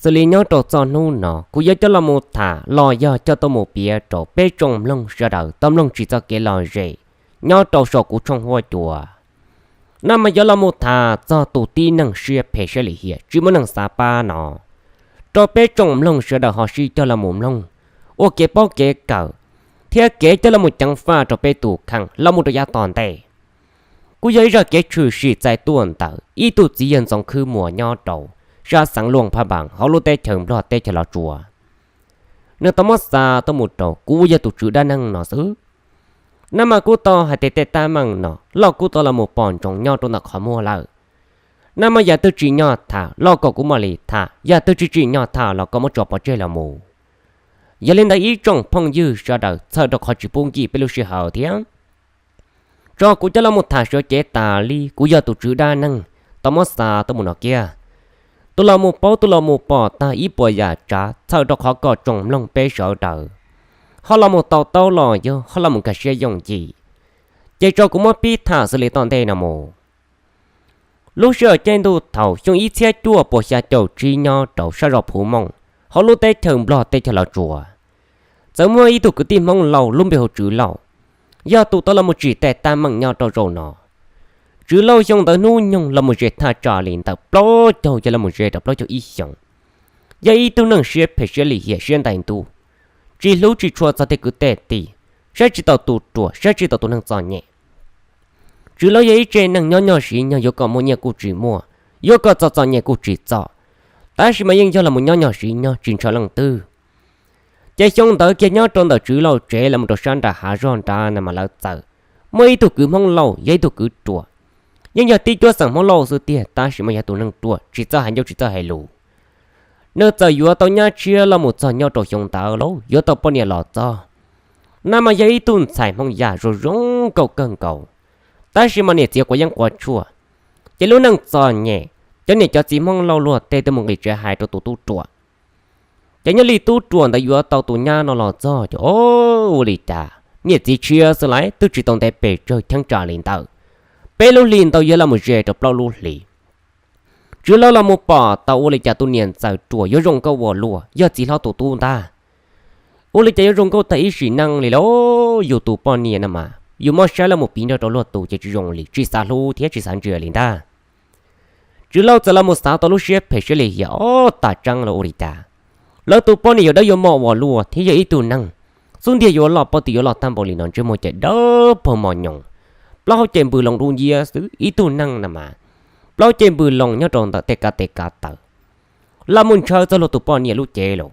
Xws li nyob rau txoj hnub no kuv yuav coj los mus tham los yog coj tuaj mus piav rau peb tsoom mloog sawv daws tau mloog tsis txoj kev lom zem nyob rau saum kuv tshooj huab cua. Naj mas yuav los mus tham txog tus tib neeg siab phem siab lim hiam tsis muaj neeg xav pab no rau peb tsoom mloog sawv daws ho sib cog los mus mloog ua kev paub kev kawm thiab kev coj los mus ceev faj rau peb tus kheej los mus rau yav tom ntej. Kuj yog ib zaj kev tshwm sim txais tuaj ntawm ib tug txiv yawg ntxoov khwb muas nyob rau sab xeev Luam Phaj Npas hauv lub teb chaws Nplog teb chaws Los Tsuas. Nws tau muab xa tuaj mus rau kuv uas yog tus tswv dab neeg no xwb. Naj mas kuj tau hais tias tej tab meeg no Lauj kuj tau los mus pom ntsoov nyob rau ntawm qhov muag lawm. Naj mas yam twg tsim nyog tham los kom kuv mam li tham, yam twg tsis tsim nyog tham los kom muab tso pov tseg los mus. Yog li ntawd ib tsoom phooj ywg sawv daws txhawm rau qhov tsis pub nkim peb lub sij hawm thiab. Tso kuv coj los mus tham sawv cev tas li kuv yog tus tswv dab neeg tau muab xa tuaj mus no kiag. Tus los mus paub tus los mus pom tag ib puas yam tsav txhawm rau qhov kom tsoom mloog peb sawv daws ho los mus tau taub los yog ho los mus nkag siab yooj yim. Ces tso kuv muab pib tham xws li tom ntej no mus. Lub sij hawm caij ntuj thaum xyoo ib txhiab cuaj puas xya caum tsib nyob rau sab zos Phuv Mooj hauv lub teb chaws Nplog teb chaws Los Tsuas, txawm muaj ib tug kwv tij Hmoob Lauj lub npe hu Tswv Lauj, yog tus tau los mus tsim tej tab meeg nyob rau zaum no. Tswv Lauj xyoo ntawd hnub nyoog los mus ze thaj tsam li ntawm plaub caug yog los mus ze rau plaub caug ib xyoos, yog ib tug neeg siab phem siab lim hiam siab ntais ntuj, tsis hlub tsis tshua txog tej kwv tej tij, saib tsis taus tus ruam saib tsis taus tus neeg txom nyem. Tswv Lauj yog ib tsev neeg nyob nyog siv nyog yuav kom muaj nyiaj kuj tsis muaj, yuav kom txom txom nyem kuj tsis txom, tab sis mas yeej yog los mus nyob nyog siv nyog tsis ntshaw leej twg. Ces xyoo ntawd kiag nyob rau ntawm Tswv Lauj tsev los mus rau sab nram hav zog nrad na mas lawv txawm muaj ib tug kwv Hmoob Lauj yog ib tug kwv ruam, yeej yog tib cuab xeem Hmoob Lauj xwb tiag tab sis mas yog tus neeg ruam tsis txawj hais ncauj tsis txawj hais lus. Nws txawm yuav tau nyab tshiab los mus txog nyob rau xyoo ntawd lauj, yuav tau poj niam los txog. Naj mas yog ib tug ntxhais Hmoob Yaj zoo zoo nkauj kawg nkaus, tab sis mas niam txiv quav yeeb quav tshuaj, ces lub neej txom nyem, cov niam cov txiv Hmoob Lauj luag tej twb mus nqis tsev hais rau tus tub ruam. Ces nyob li tub ruam ntawd yuav tau tus nyab no los txog ces o, ua li cas niam txiv tshiab xwb lawm twb tsis tau ntev pes tsawg cheeb tsam li ntawd, peb lub hlis ntawd yuav los mus ze rau plaub lub hlis. Tswv Lauj los mus pom tau ua li cas tus niam ntxawm ruam yuav zoo nkauj ua luaj yog txiv hlob tus tub ntag. Ua li cas yuav zoo nkauj tag ib sim neej li lauj, yus tus poj niam no mas yus muab saib los mus piv nrog rau luag tus ces tsis zoo li, tsis xav hlub thiab tsis xav ntsia li ntag. Tswv Lauj txawm los mus xav tau lub siab phem siab lim hiam ob tag tseeb los ua li cas lawv tus poj niam yuav dawb yuav mos ua luaj thiab yog ib tug neeg xub ntiag yuav loj pob tw yuav loj tag npaum li no, ntsej muag ces dawb paug mos nyoos, plaub hau ces npws loo dub nciab xwb, ib tug neeg na mas plaub hau ces npws loo nyob rau ntawm tej kav tes kav taw, los mus ntshaw txog luag tus poj niam lub cev lawm.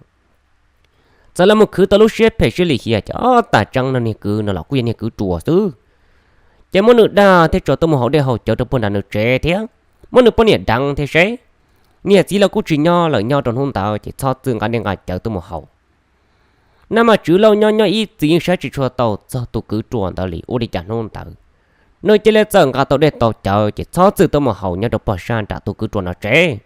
Txawm los mus khwv tau lub siab phem siab lim hiam ces ob tag tseeb no niag kwv no los kuj yog niag kwv ruam xwb. Ces muab nws dag thiab tso tuaj mus haus dej haus cawv rau puag nram nws tsev thiab muab nws poj niam deev thiab seb. Niam txiv los kuj tsis nyob lawm, nyob rau hnub ntawd ces txhob txwm nqa dej nqa cawv tuaj mus haus. Naj mas Tswv Lauj nyob nyob ib txwm yeej saib tsis tshua tau txog tus kwv ruam ntawd li, ua li cas hnub ntawd nws cia li txawm nqa tau dej tau cawv ces txhob txwm tuaj mus haus nyob rau puag sab nram tus kwv ruam no tsev.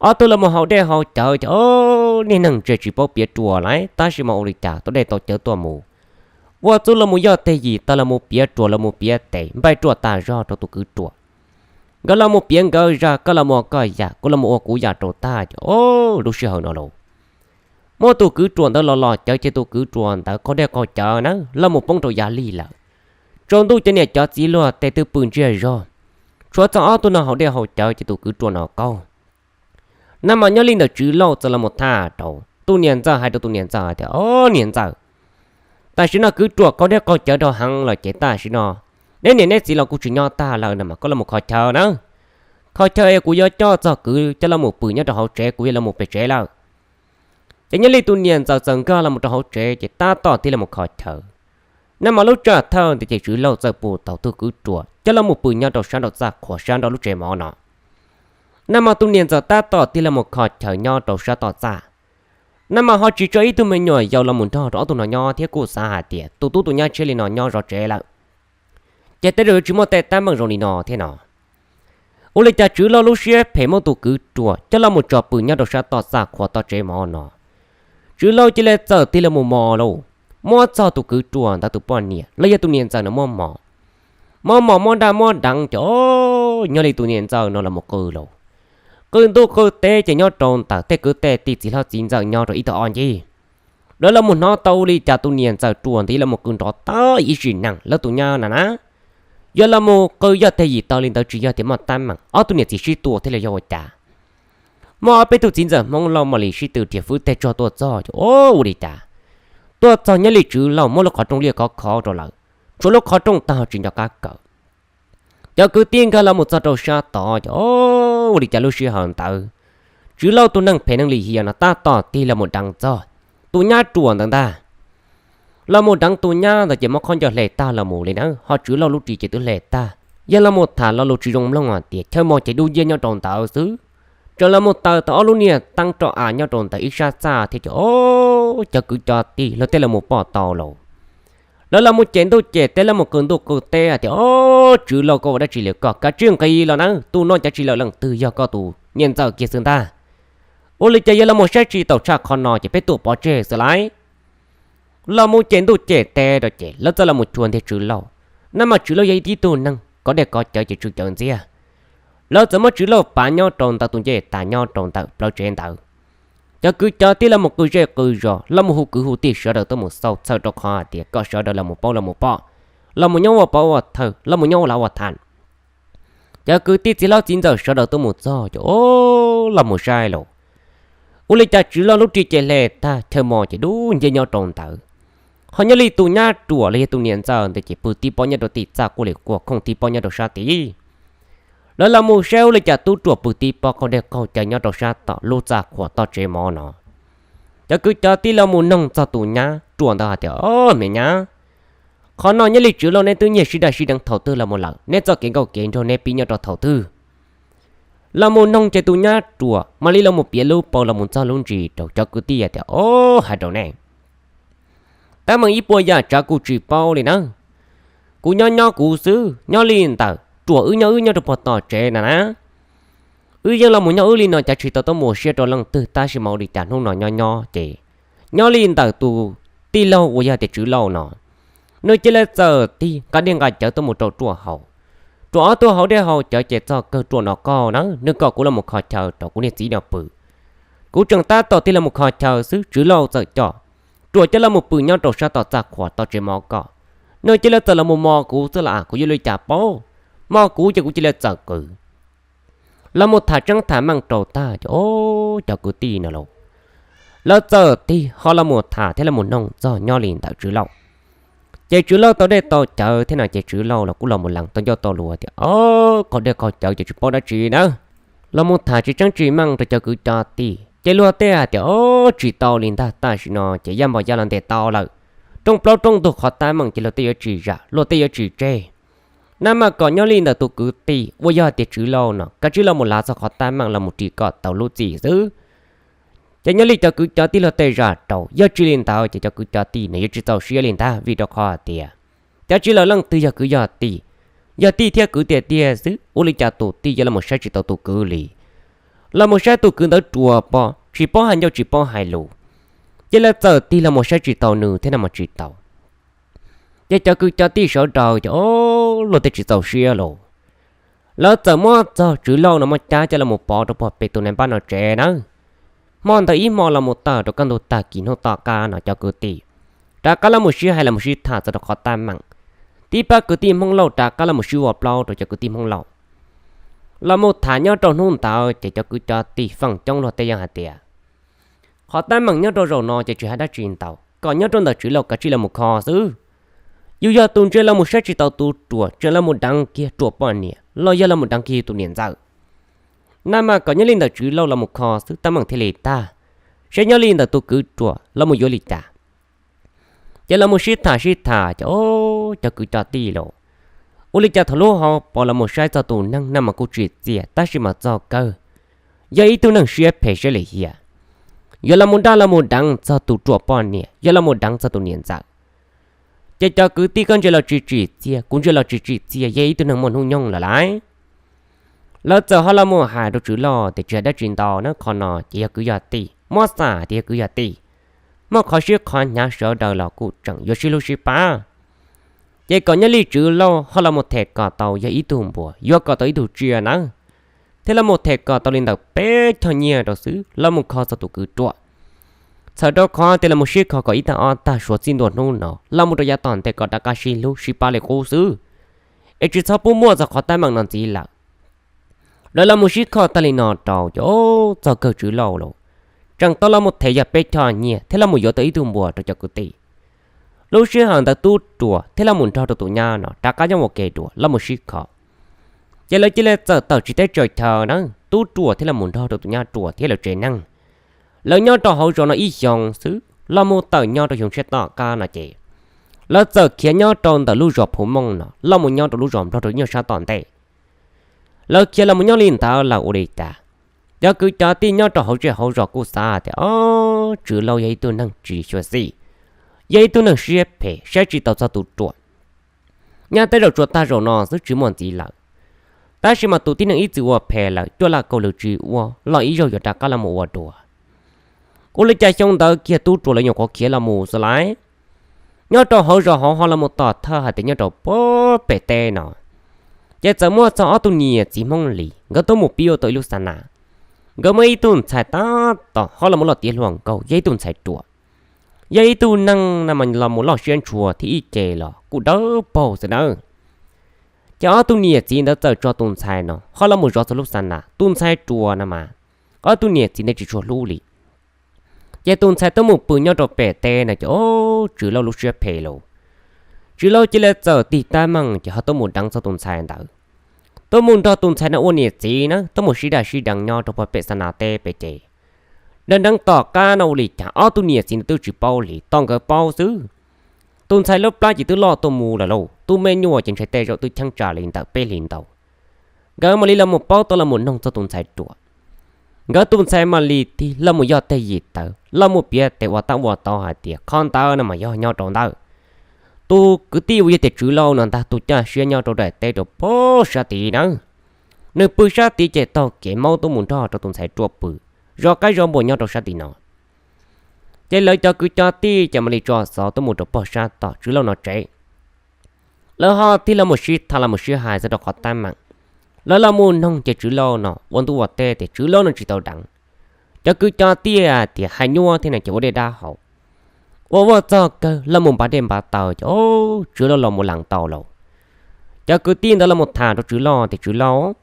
Ob tug los mus haus dej haus cawv ces o, niag neeg ntse tsis paub piav ruam lawm tab sis mas ua li cas tau dej tau cawv tuaj mus, ua txuj los mus yoj teg yim tag los mus piav ruam los mus piav tes npaij ruam tas zog rau tus kwv ruam. Nkawd los mus piav nkawd zaj, koj los mus ua koj yam, kuv los mus ua kuv yam rau tag ces o, lub sij hawm no lauj, muaj tus kwv ruam ntawd los los cawv ces tus kwv ruam ntawd qaug dej qaug cawv na los mus poob rau yav lig lawm. Tsaus ntuj ces niam cov txiv luag tej twb pw ntsiag zog, tshuav txog ob tug no haus dej haus cawv ces tus kwv ruam no qaug. Naj mas nyob li ntawm Tswv Lauj txawm los mus tham rau tus niam ntxawm, hais rau tus niam ntxawm tias, o, niam ntxawm, tam sim no kwv ruam qaug dej qaug cawv rau heev lawm ces tam sim no neb niam neb txiv los kuj tsis nyob tag lawm no mas koj los mus kho chaw na. Kho chaw es kuv yuav coj txog kwv coj los mus pw nyob rau hauv tsev, kuv yuav los mus pem tsev lawm. Ces nyob li tus niam ntxawm txawm nkag los mus rau hauv tsev ces tab tom tig los mus kho chaw. Naj mas lub tsam thawj ntawd ces Tswv Lauj txawm pum tau tus kwv ruam coj los mus pw nyob rau sab nraum txaj qhuas sab nraum lub tsev mov no. Naj mas tus niam ntxawm tab tom tig los mus kho chaw nyob rau sab tom txaj. Naj mas ho tsis tso ib tug me nyuam yaus los mus nrog rau ob tug no nyob thiab kuj xav hais tias tus tub tus nyab tshiab li no nyob zov tsev lawm, ces tej zaum yuav tsis muaj tej tab meeg zoo li no thiab no. Ua li cas Tswv Lauj lub siab phem muab tus kwv ruam coj los mus tso pw nyob rau sab tom txaj qhuas tom tsev mov no. Tswv Lauj cia li txawm tig los mus mos lauj, muab txog tus kwv ruam ntawd tus poj niam los yog tus niam ntxawm no muab mos. Muab mos muab dag muab deev ces o, nyob li tus niam ntxawm no los mus qw lauj, qw qw ntuj qw teb ces nyob rau ntawm tej kwv tej tij txiv hlob txiv ntxawm nyob rau ib tog ob ncig. Lawv los mus hnov tau ua li cas tus niam ntxawm ruam ntawd los mus qw nrov tag ib sim neej lawv tus nyab na na. Yog los mus qw yog teg yim taw li ntawd tsis yog tias muaj teeb meem ob tug niam txiv sib tua thiab los yog ua cas. Muaj ob peb tug txiv ntxawm Hmoob Lauj mam li sib tw riam fwv teg tsog tuaj txog ces ua li cas tuaj txog nyob li Tswv Lauj muab lub qhov rooj liaj khov khov rau lawm, tshuav lub qhov rooj tag ho tsis nco qab kawm. Cov kwv tij nkag los mus txog rau sab tod ces ua li cas lub sij hawm ntawd Tswv Lauj tus neeg phem neeg lim hiam no tab tom tig los mus deev txog tus nyab ruam ntawd ntag. Los mus deev tus nyab ntawd ces muab qhov ncauj hle tag los mus li na, ho Tswv Lauj lub ris ces twb hle tag. Yog los mus tham lo lus tsis zoo mloog hais tias chaw mos ces dub nciab nyob rau ntawd xwb. Tseem los mus taws tau ob lub niag teeb roj av nyob rau ntawd ib sab txaj thiab ces o, cov kwv cov tij luag tej los mus pom tau lauj. Lawv los mus cem ntuj cem teb, lawv mus qw ntuj qw teb hais tias o, Tswv Lauj koj ua dab tsi li koj, kav tsij nqis los na, tus no cav tsis lawm leej twg yog koj tus niam ntxawm kiag xwb ntag. Ua li cas yog los mus saib tsis taus tshaj qhov no ces peb tuaj pov tseg xwb lauj. Los mus cem ntuj cem teb rau ces lawv txawm los mus cuag ntiag Tswv Lauj. Nab mas Tswv Lauj yog ib tib tug neeg kov dej kov cawv ces tsw cawv ntxiag. Lawv txawm muab Tswv Lauj pav nyob rau ntawm tus ncej tas nyob rau ntawm plawv tsev ntawd. Cov kwv cov tij los mus qw zej qw zos, los mus hu kwv hu tij sawv daws tuaj mus xauj txhawj rau qhov hais tias kom sawv daws los mus paub los mus pom, los mus nyob ua pov ua thawj, los mus nyob ua lav ua thav. Cov kwv tij txiv hlob txiv ntxawm sawv daws tuaj mus txog ces o, los mus saib lauj. Ua li cas Tswv Lauj lub ris ces hle tag, chaw mos ces dub nciab nyob rau ntawd. Ho nyob li tus nyab ruam los yog tus niam ntxawm ntawd ces pw tib pob nyob rau tim txaj quaj li quaj khooj tib pob nyob rau sab tid. Lawv los mus saib ua li cas tub ruam pw tib pob qaug dej qaug cawv nyob rau sab tom lub txaj qhuam toj tsev mov no. Cov kwv cov tij los mus noog txog tus nyab ruam ntawd hais tias o, me nyab, qhov no nyob li Tswv Lauj neb twb nyiag sib daj sib deev thaum twg los mus lawm, neb txoj kev nkauj kev nraug neb pib nyob rau thaum twg? Los mus noog ces tus nyab ruam mam li los mus piav lub paus los mus txog lub ntsis rau cov kwv tij hais tias o, hais rau nej, teeb meem ib puas yam tsav kuv tsis paub li na. Kuv nyob nyob kuv xwb, nyob li ntawm ruam wb nyob wb nyob rau puag tom tsev na na. Wb yeej los mus nyob wb li no cav tsis tau tuaj mus siab rau leej twg, tab sis mas ua li cas hnub no nyob nyob ces nyob li ntawm tus tij laug uas yog tias Tswv Lauj no, nws cia li txawm tig nqa dej nqa cawv tuaj mus rau ruam haus. Ruam ob tug haus dej haus cawv ces txog kawg ruam no qaug na, nws kom kuv los mus kho chaw rau kuv niag txiv no pw. Kuv tseem tab tom tig los mus kho chaw xwb Tswv Lauj txawm coj ruam coj los mus pw nyob rau sab tom txaj qhuam toj tsev mov ko. Nws cia li txawm los mus mos kuv xwb los kuv yuav ua li cas paub, mos kuv ces kuv cia li txawm qw. Los mus tham tseeb tham meej rau tag ces o, cov kwv tij no lauj, lawv txawm tig ho los mus tham thiab los mus noog txog nyob li ntawm Tswv Lauj. Ces Tswv Lauj tau dej tau cawv thiab no ces Tswv Lauj los kuj los mus lees tau ncauj tau lus tias o, qaug dej qaug cawv ces tsis paub dab tsi na. Los mus tham tsis tseeb tsis meej rau cov kwv cov tij ces luag tej hais tias o, tsis tau li ntag, tam sim no ces yaj npog yaj los ntes tau lawm. Rooj plaub rooj ntug qhov teeb meem ces luag tej yuav tsis zam, luag tej yuav tsis tseg. Nab mas kom nyob li ntawm tus kwv tij uas yog hais tias Tswv Lauj no kav tsij los mus lav txog qhov teeb meem los mus ris kom tau lub txim xwb. Ces nyob li cov kwv cov tij luag tej zam rau, yog tsis li ntawd ces cov kwv cov tij nws yuav tsis txaus siab li ntag, vim rau qhov hais tias cav tsis lawm leej twg yog kwv yog tij, yog tij thiab kwv tiag tiag xwb, ua li cas tus tij yuav los mus saib tsis taus tus kwv li. Los mus saib tus kwv ntawd ruas pob, tsis paub hais ncauj tsis paub hais lus, ces lawv txawm tig los mus saib tsis taus nws thiab no mas tsis tau. Ces cov kwv cov tij sawv daws ces o, luag tej tsis txaus siab lauj. Lawv txawm muab txog Tswv Lauj no muab cab coj los mus pov rau puag pem tus nais npab no tsev na. Hmo ntawd ib hmo los mus tawm rau kaj ntug tag kis hnub tom qab no cov kwv tij rov qab los mus sib hais los mus sib tham txog rau qhov teeb meem. Tib pab kwv tij Hmoob Lauj rov qab los mus sib ua plaub rau cov kwv tij Hmoob Lauj. Los mus tham nyob rau hnub ntawd ces cov kwv cov tij feem coob luag tej yeej hais tias qhov teeb meem nyob rau zaum no ces tsis hais dab tsi ntau, kom nyob rau ntawm Tswv Lauj kav tsij los mus kho xwb. Yus yog tus ntsia los mus saib tsis taus tus ruam, tseem los mus deev kiag ruam poj niam los yog los mus deev kiag yus tus niam ntxawm. Nab mas kom nyob li ntawm Tswv Lauj los mus kho xwb teeb meem thiaj li tag, saib nyob li ntawm tus kwv ruam los mus yuav li cas. Ces los mus sib tham sib tham ces o, cov kwv cov tij lauj, ua li cas thaum lub hauv paus los mus saib txog tus neeg nab mas kuj tsim txiaj tab sis mas txog kawg yog ib tug neeg siab phem siab lim hiam, yuav los mus dag los mus deev txog tus ruam poj niam, yuav los mus deev txog tus niam ntxawm. Ces cov kwv tij koj ntsia los tsis tsim txiaj, kuv ntsia los tsis tsim txiaj, yog ib tug neeg muaj hnub nyoog lawm lauj. Lawv txawm ho los mus hais rau Tswv Lauj tias tsis hais dab tsi ntau na, qhov no ces yog kwv yog tij, muab xam tias yog kwv yog tij, muaj qhov siab qhov hnyav sawv daws los kuj tseem yuav sib hlub sib pab. Ces kom nyob li Tswv Lauj ho los mus them kom tau yog ib tug npua, yuav kom tau ib tug tsiaj nawb. thiab los mus them kom tau li ntawm peb choj nyiaj rau xwb los mus kho txog tus kwv ruam. Txhawm rau qhov tias los mus sib kho kom ib tag ob tag suav txij ntua hnub no los mus rau yav tom ntej kom rov qab sib hlub sib pab li qub xwb, es tsis txhob pub muaj txog qhov teeb meem no ntxiv lawm. Lawv los mus sib kho tag li no rau ces txog kawg Tswv Lauj los tseem tau los mus them yog peb choj nyiaj thiab los mus yuav tau ib tug npua rau cov kwv tij. Lub sij hawm ntawd tub ruam thiab los mus nrog rau tus nyab no rov qab nyob ua ke dua los mus sib kho. Ces lawv cia li txawm tawm tsiv teb tsaws chaw na, tub ruam thiab los mus nrog rau tus nyab ruam thiab lawv tsev neeg. Lawv nyob rau hauv zos no ib xyoos xwb los mus tawm nyob rau xyoo tshiab tom qab no ces lawv txawm khiav nyob rau ntawm lub zos Phuv Mooj no los mus nyob rau lub zos Nplog rau nyuag sab tom ntej. Lawv khiav los mus nyob li ntawd lawm ua li cas, cov kwv cov tij nyob rau hauv zej hauv zos kuj xav tias, ob, Tswv Lauj yog ib tug neeg tsis xyuam xim, yog ib tug neeg siab phem saib tsis taus txog tus ruam. Nyob tej zaum tsuas tag zaum no xwb tsis muaj ntxiv lawm. Tab sis mas tus tib neeg ib txwm ua phem lawm cuaj laj kaum lwm tsis ua los ib zaug yuav rov qab los mus ua dua. Ua li cas xyoo ntawd kiag tub ruam lawv nyuam qhuav khiav los mus xwb laiv. Nyob rau hauv zos hauv ho los mus tom thawj hais tias nyob rau pem teb no ces txawm muaj txog ob tug niam txiv Hmoob Lis nkawd tuaj mus pib ua tau ib lub xa nas. Nkawd muaj ib tug ntxhais tab tom ho los mus loj tiav hluas nkauj yog ib tug ntxhais ruam, yog ib tug neeg na mas los mus loj siab ntshua thiab ib ce los kuj dawb paug xwb nawb. Ces ob tug niam txiv ntawd txawm tso tus ntxhais no ho los mus zov txog lub xa nas, tus ntxhais ruam na mas ob tug niam txiv ntawd tsis tshua hlub li. Ces tus ntxhais tuaj mus pw nyob rau pem teb no ces, ob, Tswv Lauj lub siab phem lauj. Tswv Lauj cia li txawm tig tab meeg ces ho tuaj mus deev txog tus ntxhais ntawd, tuaj mus nrog tus ntxhais no ua niam txiv na tuaj mus sib daj sib deev nyob rau pem xa nas teb pem ces. Deev deev tom qab no ua li cas ob tug niam txiv ntawd twb tsis paub li, tos nkawd paub xwb. Tus ntxhais lub plab ces twb loj tuaj mus lawm lauj, tus me nyuam ces ntshai tej zaum twb cheeb tsam li ntawm peb hlis ntau. Nkawd mam li los mus paub tau los mus noog txog tus ntxhais ruam. Nkawd tus ntxhais mam li tig los mus yog tej yim tawv los mus piav tes ua tab ua tau hais tias qhov ntawd no mas yog nyob rau ntawm tus kwv tij uas yog tias Tswv Lauj no ntag tus caj siab nyob rau daim teb rau pem sab tid nawb. Nws pw sab tid ces taug kev maub tuaj mus nrog rau tus ntxhais ruam pw zov qaib zov npua nyob rau sab tim no. Ces lawv cov kwv cov tij ces mam li tso xov tuaj mus rau pem sab tom Tswv Lauj no tsev. Lawv ho tig los mus sib tham los mus sib hais txog rau qhov teeb meem. Lawv los mus noog ces Tswv Lauj no ua ntuj ua teb tias Tswv Lauj no tsis tau deev. Cov kwv cov tij tias hais nyuaj thiab no ces ua dej dab haus. Ua ua txog kawg los mus npav dej npav taws ces, ob, Tswv Lauj los mus lees tau lauj. Cov kwv tij ntawd los mus tham rau Tswv Lauj tias Tswv Lauj,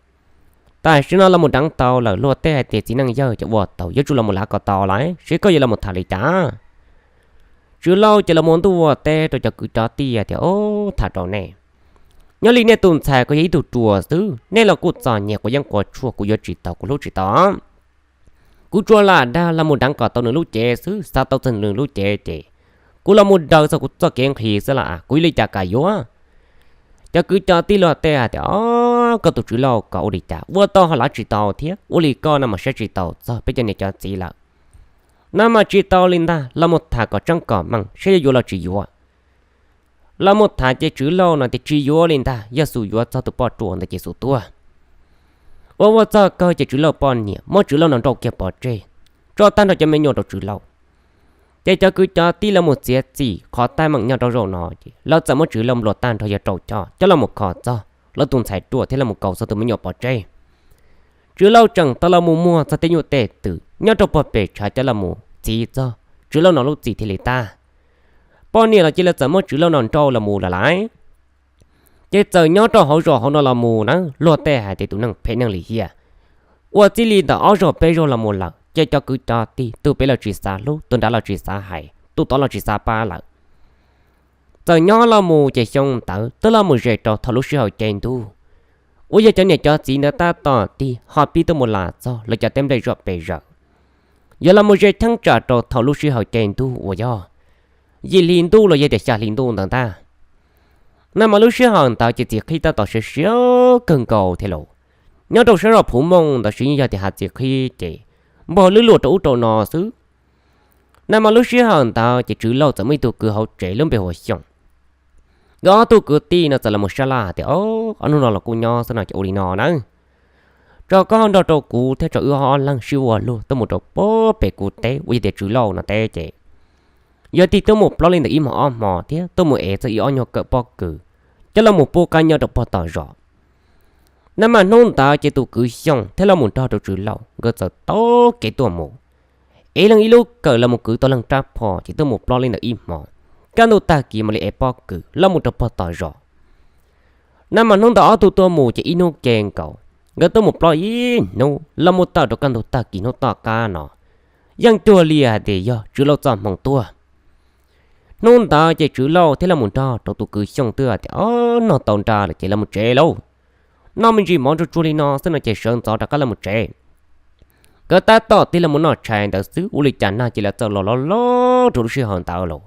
tam sim no los mus deev tau lawm, luag tej hais tias txiv neej yawg ces ua tau, yuav tsum los mus lav kom tau lawm, seb koj yuav los mus tham li cas. Tswv Lauj ces los mus ntuj ua teb rau cov kwv cov tij tias, ob, tham rau nej, nyob li nej tus ntxhais kuj yog ib tug ruam xwb, nej los kuj txom nyem quav yeeb quav tshuaj, kuv yuav tsis tau, kuv hlub tsis tau. Kuv tsuas lam dag los mus deev kom tau nws lub cev xwb, xav tau txog nws lub cev ces kuv los mus daws txog kuv txoj kev nqhis xwb las, kuv yuav li cas kam yuav. Cov kwv cov tij luag tej hais tias, ob, koj tus Tswv Lauj ko ua li cas ua tau ho lav tsis tau thiab, ua li koj no mas saib tsis taus txog peb cov niam cov txiv lawm. No mas tsis tau li ntag, los mus tham kom tseeb kom meej saib yuav yuav los tsis yuav. Los mus tham ces Tswv Lauj no tias tsis yuav li ntag, yog xub yuav txog tus poj ruam ntawd ces xub tuag. Ua ua txog kawg ces Tswv Lauj poj niam muab Tswv Lauj no nrauj kiag pov tseg, tso tag nrho cov me nyuam rau Tswv Lauj. Ces cov kwv cov tij los mus txiav txim qhov teeb meem nyob rau zaum no ces lawv txawm muab Tswv Lauj nplua tag nrho yog rau choj coj los mus kho txog lawv tus ntxhais ruam thiab los mus kaus txog tus me nyuam pov tseg. Tswv Lauj tseem tau los mus muag txog tej nyuj tej twm nyob rau puag pem tshav coj los mus txiv txog Tswv Lauj no lub txim thiaj li tag. Poj niam los cia li txawm muab Tswv Lauj no nrauj los mus lawm lauj. Ces txawm nyob rau hauv zos hauv no los mus na, luag tej hais tias tus neeg phem neeg lim hiam, ua txij li ntawm ob zaug peb zaug los mus lawm ces cov kwv cov tij tus pem los tsis xav hlub, tus nrad los tsis xav hais, tus tod los tsis xav pab lawm. Txawm nyob los mus ces xyoo ntawd twb los mus ze rau thaum lub sij hawm caij ntuj uas yog cov niam cov txiv ntawd tab tom tig ho pib tuaj mus lam txog lawv cov teb nplej zoj pes zaws. Yog los mus ze cheeb tsam rau thaum lub sij hawm caij ntuj uas yog yim hli ntuj los yog tias xya hli ntuj ntawd ntag. No mas lub sij hawm ntawd ces txiv qhib tab tom siav siav kawg nkaus thiab lauj. Nyob rau sab zos Phuv Mooj ntawd ces yeej yog tias hav txiv qhib ces npog lwb luam rau ub rau no xwb. No mas lub sij hawm ntawd ces Tswv Lauj txawm muaj ib tug kwv hauv tsev lub npe hu ua Xyooj. Nkawd ob tug kwv tij no txawm los mus sab laj hais tias, ob, ob hnub no los kuj nyob xwb no ces ua li no na, tso koj ho nrog rau kuv thiab tso wb ob leeg sib ua luag tuaj mus rau puag pem kuv teb uas yog tias Tswv Lauj no teb ces yog tig tuaj mus plaub li ntawm ib hmos ob hmos thiab tuaj mus ev txog ib ob nyuag kawm pob kws coj los mus pub qab nyob rau puag tom zos. Nag mas hnub ntawd ces tus kwv Xyooj thiab los mus nrog rau Tswv Lauj nkawd txawm taug kev tuaj mus. Ib leeg ib lub kawm los mus kwv tau leej rab phom ces tuaj mus plob li ntawm ib hmo. Kaj ntug tag kis mam li ev pob kws los mus rau pog tom zos. Nag mas hnub ntawd ob tug tuaj mus ces ib hnub ke nkaus, nkawd tuaj mus plob ib hnub los mus tawm rau kaj ntug tag kis hnub tom qab no, yeej cuag li hais tias yog Tswv Lauj txoj hmoo tuaj. Hnub ntawd ces Tswv Lauj thiab los mus nrog rau tus kwv Xyooj twb tias, Ob, noj tau nra lawm ces los mus tsev lauj. Noj me ntsis mov tsuag tsuag li no xwb no ces sawv ntxov rov qab los mus tsev. Nkawd tab tom tig los mus noj tshais ntawd xwb ua li cas nag cia li txawm los loj loj rau lub sij hawm ntawd los.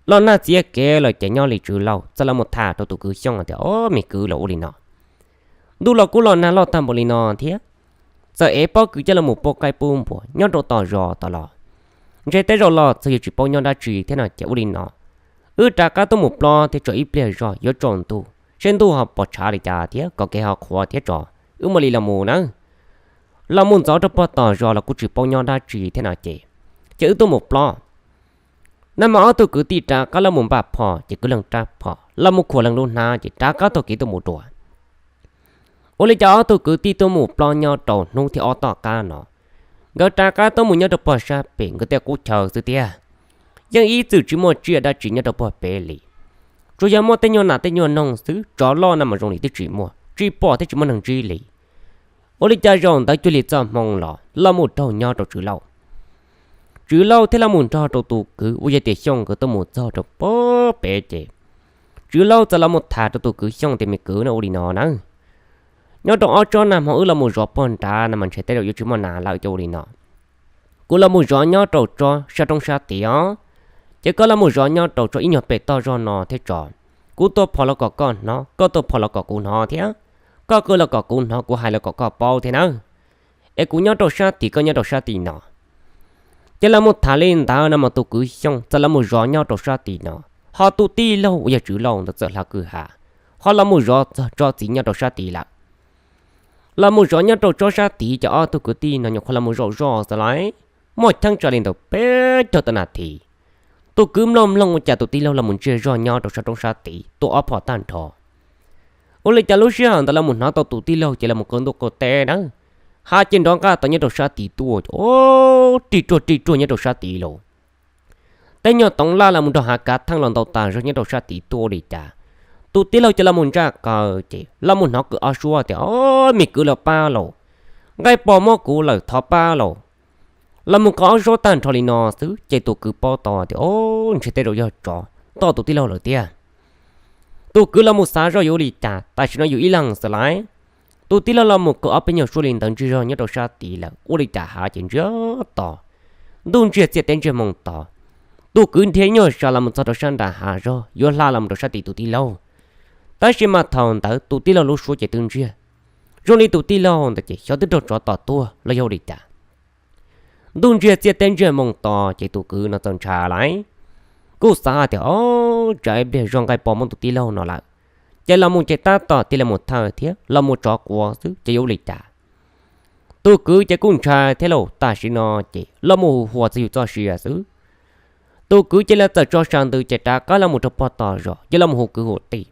Los nag txiav kev lawm ces nyob li Tswv Lauj txawm los mus tham rau tus kwv Xyooj tias, Ob, me kwv, los ua li no, ntuj los kuj los nag loj tag npaum li no thiab, txawm ev pob kws coj los mus pub qaib pub npua nyob rau tom zos tod los ntshe tej zaum los txog yuav tsis paub nyob dab tsi thiab no ces ua li no, wb rov qab tuaj mus plob thiab tso ib pliag zog yuav tsaus ntuj seb ntuj ho pos tshav li cas thiab kom kev ho qhuav thiab tso, wb mam li los mus nawb. Los mus ntxov rau pog tom zos los kuj tsis paub nyob dab tsi thiab no ces, ces wb tuaj mus plob. Nag mas ob tug kwv tij rov qab los mus npaj phom ces kwv leej rab phom los mus khuam leej lub hnab ces rov qab taug kev tuaj mus dua. Ua li cas ob tug kwv tij tuaj mus plob nyob rau hnub thib ob tom qab no, nkawd rov qab tuaj mus nyob rau pog sab pem nkawd tej qub chaw xwb tiag. Yeej ib txwm tsis muaj tsiaj dab tsi nyob rau pog pem li, tsuas yog muaj tej nyuag nas tej nyuag noog xwb, tsov loj no mas zoo li twb tsis muaj, tsis pom thiab tsis muaj neeg ntsib li. Ua li cas zaum ntawd cuag li txoj hmoo los los mus raug nyob rau Tswv Lauj. Tswv Lauj thiab los mus nrog rau tus kwv uas yog tias Xyooj nkawd tuaj mus txog rau pog pem ces Tswv Lauj txawm los mus tham rau tus kwv Xyooj tias, Me kwv, no ua li no na, nyob rau ob tsob nag hmo wb los mus zov pog nrad no mas ntshe tej zaum yuav tsis muaj nas lawm ces ua li no, kuv los mus zov nyob rau tsob sab roob sab tid os, ces koj los mus zov nyob rau tsob ib nyuag pem toj zog no thiab tso. Kuv tua phom los kom koj hnov, koj tua phom los kom kuv hnov thiab, koj qw los kom kuv hnov, kuv hais los kom koj paub thiab nawb. Es kuv nyob rau sab tid, koj nyob rau sab tid no. Ces los mus tham li ntawd no mas tus kwv Xyooj txawm los mus zov nyob rau sab tid no, ho tus tij laug uas yog Tswv Lauj ntawd txawm hla kwj ha, ho los mus zov txog tsob txiv nyob rau sab tid lawm. Los mus zov nyob rau tsob sab tid ces ob tug kwv tij no nyuam qhuav los mus zaum zoj xwb lauj, muaj cheeb tsam li ntawm peb caug tawm nas this. Tus kwv mloog mloog ua cas tus tij laug los mus ntsiag zog nyob rau sab roob sab tid tua ob phom tag nrho. Ua li cas lub sij hawm ntawd los mus hnov tau tus tij laug ces los mus qw ntuj qw teb na, ha ces nrov nqaj tau nyob rau sab tid tuaj, o, rig ruaj rig ruaj nyob rau sab tid lauj. Tej nyuag toov laj los mus nrog hav kav theej los ntau tas zog nyob rau sab tid tuaj ua li cas. Tus tij laug ces los mus ntsaj qaws ces los mus hnov qw ob suab tias, O, me kwv los pab lauj, nqaij pos muab kuv lawm, thov pab lauj. Los mus qw ob suab tag nrho li no xwb ces tus kwv paub tau tias, O, ntshe tej zaum yog tsov tom tus tij laug lawm tiag. Tus kwv los mus xav zoj yuav ua li cas, tam sim no yus ib leeg xwb lauj. Tus tij laug los mus qw ob peb nyuag suab li ntawd ntsiag zog nyob rau sab tid lawm, ua li cas hav ces ntsiag to, ntuj ntsiag txiaj teb ntsiag moo to. Tus kwv nrhiav nyuag sa los mus txog rau sab nram hav zog yuav hla los mus rau sab tid tus tij laug. Tab sis mas thaum ntawd tus tij laug lub suab ces twb ntsiag, zoo li tus tij laug ntawd ces xyov twb raug tsov tom tuaj los yog ua li cas. Ntuj ntsiag txiaj teb ntsiag moo to ces tus kwv no txawm ntshai lauj. Kuj xav hais tias, O, tsam ib pliag zoj nqaij pos muab tus tij laug no lawm, ces los mus ces tab tom tig los mus thawj thiab los mus tsov quav xwb ces yuav ua li cas. Tus kwv ces kuj ntshai thiab lauj, tam sim no ces los mus hu ua txog yus txoj sia xwb. Tus kwv ces lawv txawm tso sa ntws ces rov qab los mus rau pog tom zos ces los mus hu kwv hu tij.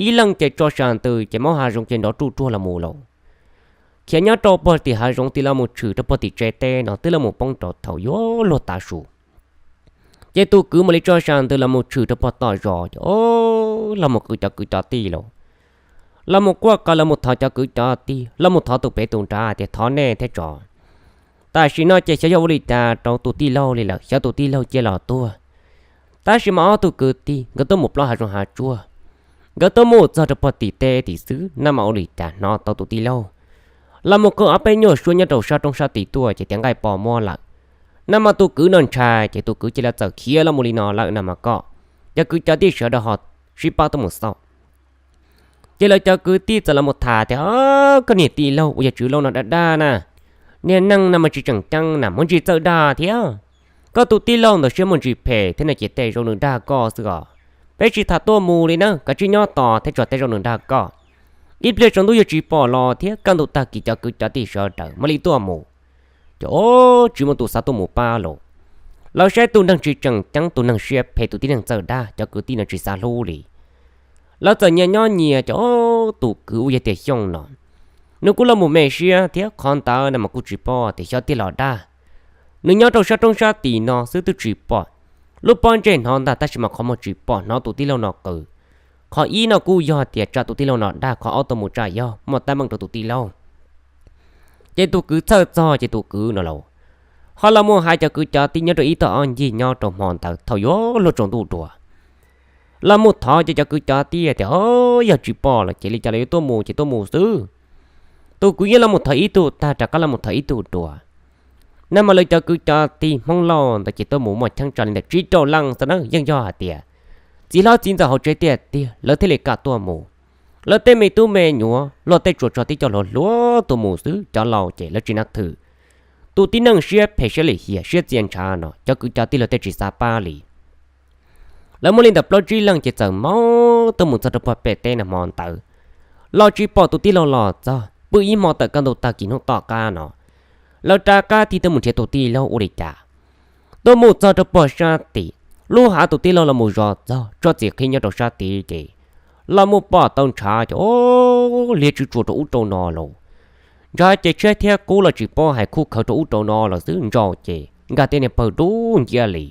Ib leeg ces tso sa ntws ces maub hav zoov ces nrov ruj ruag los mus lauj. Khiav nyob rau pog tim hav zoov tid los mus tshwm rau pog tim tsev teb no twb los mus poob rau thaum yuav luag tav su. Ces tus kwv mam li tso sa ntws los mus tshwm rau pog tom zos ces, o, los mus qw cov kwv cov tij lauj. Los mus quaj qw los mus thov cov kwv cov tij, los mus thov tus pem tus nrad tias thov nej thiab tso. Tam sim no ces xyov yog ua li cas rau tus tij laug li lawm, xyov tus tij laug cia los tuag. Tab sis mas ob tug kwv tij nkawd tuaj mus plob hav zoov hav tsuag, nkawd tuaj mus txog rau pog tim teb tim xwb na mas ua li cas hnov tau tus tij laug los mus qw ob peb nyuag suab nyob rau sab roob sab tid tuaj ces tias nqaij pos muab lawm. Na mas tus kwv no ntshai ces tus kwv cia li txawm khiav los mus li no lawm na mas koj, cov kwv cov tij sawv daws ho sib pab tuaj mus xauj. Ces lawv cov kwv tij txawm los mus tham tias, Koj niag tij laug uas yog Tswv Lauj no dag dag na, niag neeg no mas tsis tseem ceeb na, muaj ntsis txawj dag thiab. Koj tus tij laug ntawd siab muaj ntsis phem thiab no ces tej zaum nws dag koj xwb os. Peb tsis tham tuaj mus li na, koj cia li nyob tos thiab tso, tej zaum nws dag koj. Ib pliag tsaus ntuj yuav tsis pom los thiab, kaj ntug tag kis cov kwv cov tij sawv daws mam li tuaj mus. Ces, o, tsis muaj tus xav tuaj mus pab los. Lawv saib tus neeg tsis tseem ceeb, tus neeg siab phem, tus tib neeg txawj dag, cov kwv tij no tsis xav hlub li. Lawv txawm nyias nyob nyias ces, o, tus kwv uas yog tias Xyooj no Nws kuj los mus me siab thiab qhov ntawd no mas kuj tsis paub tias xyov tiag los dag. Nws nyob rau sab roob sab tim no xwb twb tsis pom lub pob ntseg hnov ntag, tab sis mas qhov muag tsis pom hnov tus tij laug no qw. Qhov ib no kuj yog tias tsam tus tij laug no dag, qhov ob tuaj mus tsam yog muaj teeb meem rau tus tij laug. Ces tus kwv txhawj txog ces tus kwv no los ho los mus hais cov kwv cov tij nyob rau ib tog ob ncig nyob rau hmo ntawd thaum yuav luag tsaus ntuj dua. Los mus thov ces cov kwv cov tij tias, o, yog tsis pom lawm ces li cas los yuav tuaj mus ces tuaj mus xwb. Tus kwv yeej los mus thov ib tug tag rov qab los mus thov ib tug dua. Nag mas lawv cov kwv cov tij Hmoob Lauj ntawd ces tuaj mus muaj cheeb tsam li ntawm tsib rau leej xwb na, yeej yog hais tias txiv hlob txiv ntxawm hauv tsev tiag tiag lawv thiaj li kam tuaj mus. Lawv tej me tub me nyuam luag tej tsuas tso tib co hluas hluas tuaj mus xwb, cov laus ces lawv tsis nab thwm. Tus tib neeg siab phem siab lim hiam siab txia ntshav no cov kwv cov tij luag tej tsis xav pab li. Lawv muaj li ntawm plaub tsib leeg ces txawm maub tuaj mus txog rau puag pem teb na hmo ntawd. Los tsis pom tus tij laug los txog, pw ib hmo tawm kaj ntug tag kis hnub tom qab no, lawv rov qab tig tuaj mus nrhiav tus tij laug ua li cas. Tuaj mus txog rau puag sab tim, lub hav tus tij laug los mus zov txog tsob txiv qhib nyob rau sab tid ces los mus pom tau ntshav ces o, liab tsw tsuas rau ub rau no lauj. Ntshav ces tshiab thiab kub los tsis paub hais, khuj khawv rau ub rau no los xwb, ntsaum ces nkag tej niag pawg dub nciab li.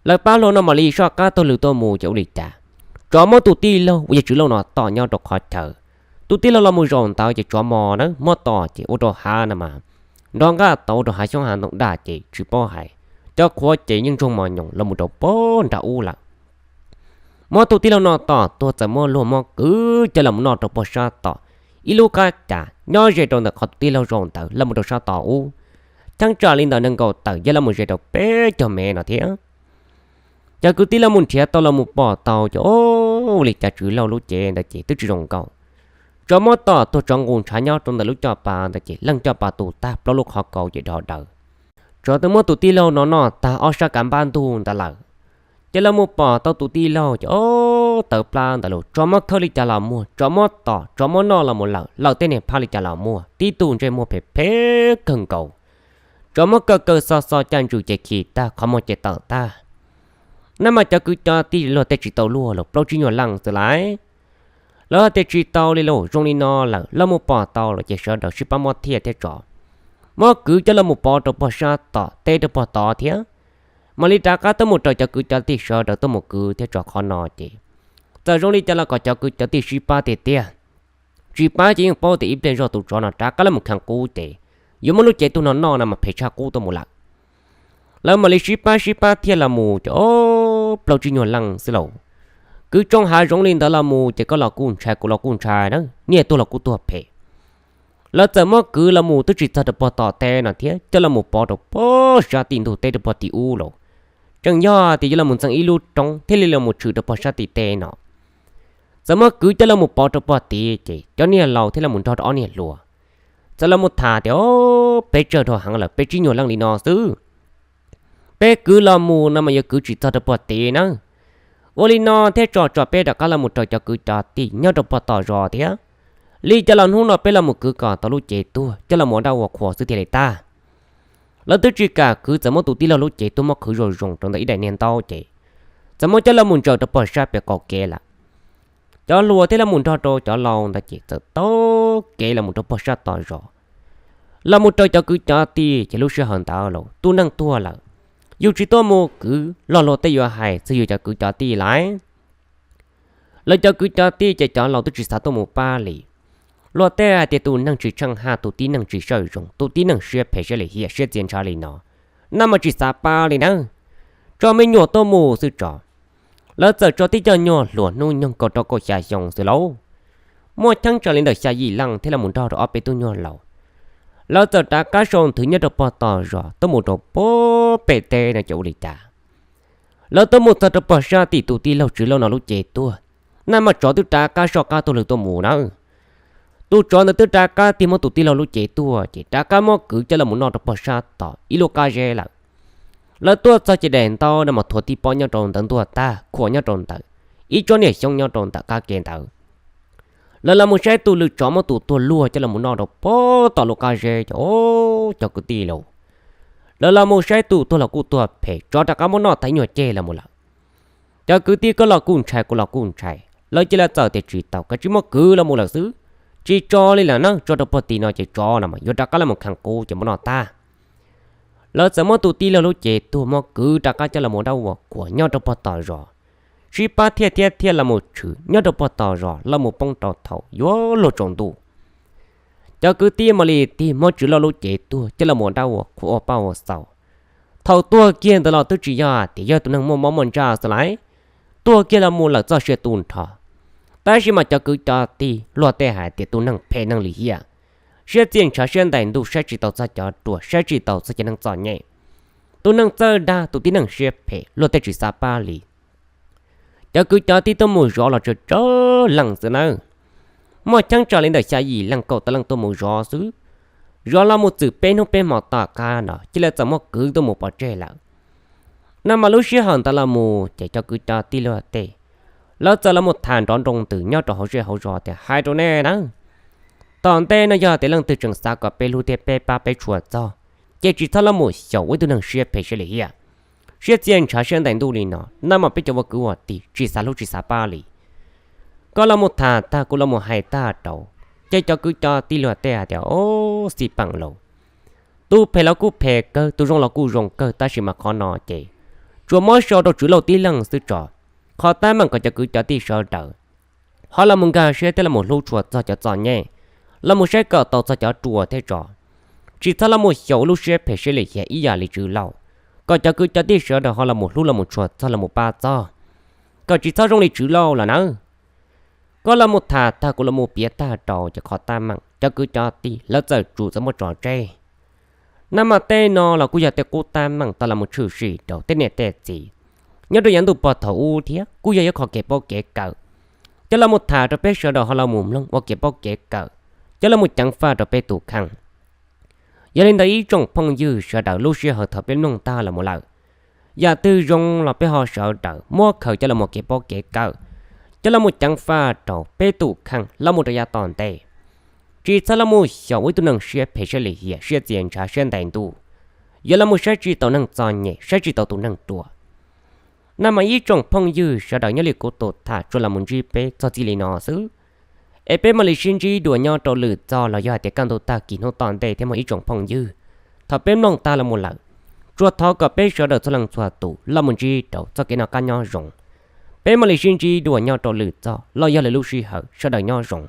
Lawv pab hluas no mam li soj qab taug lw tuaj mus ces ua li cas, tsov muab tus tij laug uas yog Tswv Lauj no tom nyob rau qhov chaw. Tus tij laug los mus zaum ntawd ces tsov mos na muab tom ces ua rau hav no mas nrov nqaj tau ua rau hav xyoob hav ntoo daj ces tsis paub hais, cov qhuav ces yeej ntsoog mos nyoos los mus rau puag nram ub lawm. Muab tus tij laug no tom tuag txawm muab luag muab kwv coj los mus noj rau puag sab tom ib lub qab cas nyob ze rau ntawm qhov tus tij laug zaum ntawd los mus rau sab tom ub. Cheeb tsam li ntawm nees nkaum tawm yog los mus ze rau peb caug mev no thiab. Cov kwv tij los mus nrhiav tau los mus pom tau ces o, ua li cas Tswv Lauj lub cev ntawd ces twb tsis zoo nkaus. Tsov muab tom tuag, tsov nqus ntshav nyob rau ntawm lub coj pas ntawd ces leej coj pas tu tag, plaub lub qhov kaus ces dhos daws. Tsov twb muab tus tij laug no noj tag ob sab kav npab ntug ntawd lawm. Ces los mus pom tau tus tij laug ces o, tawv plab ntawd los tsov muab khawb li cas los muag, tsov muab tom, tsov muab noj los mus lawm, lawm tej niag phab li cas los muag, tib tug ntsej muag phem phem kawg nkaus. Tsov muab kaw kaw xo xo caj ntswg ces khi tag, qhov muag ces tawm tag. Nag mas cov kwv cov tij luag tej tsis tau luag los plaub tsib nyuag leej xwb lais. Lawv hais tias tsis tau li lauj, zoo li no lawm los mus pom tau los ces sawv daws sib pab muab thiaj thiab tso, muab kwv coj los mus pov rau puag sab tom teb rau puag tod thiab. Mam li rov qab tuaj mus raws cov kwv cov tij sawv daws tuaj mus kwv thiab tso qhov no ces txawm zoo li cas los kom cov kwv cov tij sib pab tiag tiag. Tsis pab ces yeej paub tias ib pliag zog tus tsov no rov qab los mus kheev qub ces yuav muab lub cev tuag no noj no mas phem tshaj qub tuaj mus lawm. Lawv mam li sib pab sib pab thiaj los mus ces o, plaub tsib nyuag leej xwb lauj. Kwv tsoo hav zoov li ntawd los mus ces koj los kuj ntshai kuv los kuj ntshai na, niag tuag los kuj tuag phem. Lawv txawm muab kwv los mus twb tsis txog rau puag tom teb no thiab coj los mus pov rau puag sab tim ntug teb rau puag tim ub lauj. Tseem yog tias yuav los mus ntxeev ib lub roob thiaj li los mus tshwm rau puag sab tim teb no. Txawm muab kwv coj los mus pov rau puag tid ces cov niag laus thiaj los mus nrog rau ob niag hluas. Txawm los mus tham tias, o, peb tsawg dhau heev lawm, peb tsib nyuag leej li no xwb. Peb kwv los mus no mas yuav kwv tsis txog rau puag tid na. Ua li no thiaj tso tso peb rov qab los mus raws cov kwv cov tij nyob rau puag tom zos thiab. Li cas los hnub no peb los mus kwv kom tau lub cev tuag coj los mus ua dab ua qhua xwb thiaj li tag. Lawv twb tsis kam kwv, txawm muab tus tij laug lub cev tuag muab qhwv zoo zoo rau ntawm ib daim niag ntaub ces txawm muab coj los mus ntsaws rau puag sab pem qaum kev lawm. Cov hluas thiaj los mus nrog rau cov laus ntawd ces txawm taug kev los mus rau puag sab tom zos. Los mus raws cov kwv cov tij ces lub sij hawm ntawd los tus neeg tuag lawm, yus tsis tuaj mus kwv los luag tej yuav hais txog yus cov kwv cov tij lawm. Lawv cov kwv cov tij ces cov laus twb tsis xav tuaj mus pab li. Luag tej hais tias tus neeg tsis tsheej haj, tus tib neeg tsis sawj zoo, tus tib neeg siab phem siab lim hiam siab txia ntshav li no, nag mas tsis xav pab li nawb, tso me nyuam tuaj mus xwb tso. Lawv txawm tso tib co nyuag hluas hnub nyoog kaum rau kaum xya xyoo xwb lauj, muaj cheeb tsam li ntawm xya yim leej thiaj los mus nrog rau ob peb tug nyuag laus. Lawv txawm rov qab sau nthwv nyob rau puag tom zos tuaj mus rau puag pem teb no ces ua li cas, lawv tuaj mus txog rau puag sab tim tus tij laug Tswv Lauj no lub cev tuag, nag mas tsov twb rov qab soj qab tuaj lwg tuaj mus nawb. Tus tsov ntawd twb rov qab tig muab tus tij laug lub cev tuag ces rov qab muab kwv coj los mus noj rau puag sab tom ib lub qab zeb lawm. Lawv tuaj txog ces daim ntaub no mas thuav tib pob nyob rau ntawm ntuag tag, khuam nyob rau ntawm, ib tsob niag xyoob nyob rau ntawm qab kev ntawd. Lawv los mus saib tus lwm tsov muab tus tuag luag coj los mus noj rau puag tom lub qab zeb ces o, cov kwv tij lauj, lawv los mus saib tus tuag los kuj tuag phem, tsov rov qab muab noj tag ib nyuag ceg los mus lawm. Cov kwv tij koj los kuj ntshai kuv los kuj ntshai, lawv cia li txawm tias tsis tau, koj tsis muab kwv los mus lawm xwb, tsis tso li lawm na, tso rau puag tim no ces tsov no mas yuav rov qab los mus khav qub ces muab noj tag. Lawv txawm muab tus tij laug lub cev tuag muab kwv rov qab coj los mus dab ua khuam nyob rau puag tom zos, sib pab thiaj thiab thiaj los mus tshwm nyob rau puag tom zos los mus poob rau thaum yuav luag tsaus ntuj. Cov kwv tij mam li tig muab Tswv Lauj lub cev tuag coj los mus dab ua khuam ua paj ua xaus. Thaum tuag kiag ntawd los twb tsis yog tias yog tus neeg muaj mob muaj ntsaj xwb lauj, tuag kiag los mus lawm txoj sia tu nrho. Tab sis mas cov kwv cov tij luag tej hais tias tus neeg phem neeg lim hiam, siab txia ntshav siab ntais ntuj, saib tsis taus txog cov ruam, saib tsis taus txog cov neeg txom nyem. Tus neeg txawj dag, tus tib neeg siab phem luag tej tsis xav pab li. Cov kwv cov tij tuaj mus zov los tsawg tsawg leej xwb nawb. Muaj cheeb tsam li ntawm xya yim leej kaum tawm leej tuaj mus zov xwb. Zov los mus txwm peb hnub peb hmo tom qab no cia li txawm muab kwv tuaj mus pov tseg lawm. No mas lub sij hawm ntawd los mus ces cov kwv cov tij luag tej, lawv txawm los mus tham nrov nroo ntws nyob rau hauv zej hauv zos tias hais rau nej na, tom ntej no yog tias leej twg tseem xav kom peb hlub thiab peb pab peb tshua txog, ces tsis txhob los mus xyaum ua ib tug neeg siab phem siab lim hiam, siab txia ntshav siab ntais ntuj li no, no mas peb cov ua kwv ua tij tsis xav hlub tsis xav pab li. Koj los mus tham tag kuv los mus hais tag rau, ces cov kwv cov tij luag tej hais tias, o, xij peem lauj, tus phem los kuj phem kawg, tus zoo los kuj zoo kawg, tab sis mas qhov no ces tsuas muab sau rau Tswv Lauj tib leeg xwb tso. Qhov tab meeg kom cov kwv cov tij sawv daws ho los mus nkag siab thiab los mus hlub tshua txog cov txom nyem, los mus saib kom tau txog cov ruam thiab tso. Tsis txhob los mus xyaum lub siab phem siab lim hiam ib yam li Tswv Lauj, kom cov kwv cov tij sawv daws ho los mus hlub los mus tshua txog los mus pab txog, kom tsis txhob zoo li Tswv Lauj los nawb. Koj los mus tham tag kuv los mus piav tag rau ces qhov tab meeg cov kwv cov tij lawv txawm tsum txawm muab tso tseg. No mas tej no los kuj yog tej qub tab meeg tau los mus tshwm sim rau tej niam tej txiv nyob rau yav ntuj pog thaum ub thiab kuj yog ib qho kev paub kev kawm, coj los mus tham rau peb sawv daws ho los mus mloog ua kev paub kev kawm, coj los mus ceev faj rau peb tus kheej. Yog li ntawd ib tsoom phooj ywg sawv daws lub sij hawm thaum peb mloog tag los mus lawm, yam twg zoo los peb ho sawv daws muab khaws coj los mus kev paub kev kawm, coj los mus ceev faj rau peb tus kheej los mus rau yav tom ntej. Tsis txhob los mus xyaum ua ib tug neeg siab phem siab lim hiam siab txia ntshav siab ntais ntuj. Yuav los mus saib tsis taus neeg txom nyem, saib tsis taus tus neeg ruam. No mas ib tsoom phooj ywg sawv daws, nyob li kuv tus tham tsuas los mus ntsib peb txog txij li no xwb, es peb mam li sib ntsib dua nyob rau lwm txoj los yog hais tias kaj ntug tag kis hnub tom ntej thiab mog ib tsoom phooj ywg. Thaum peb mloog tag los mus lawm, tsuas thov kom peb sawv daws txhua leej txhua tus los mus ntsib rau txoj kev noj qab nyob zoo. Peb mam li sib ntsib dua nyob rau lwm txoj los yog lwm lub sij hawm, sawv daws nyob zoo.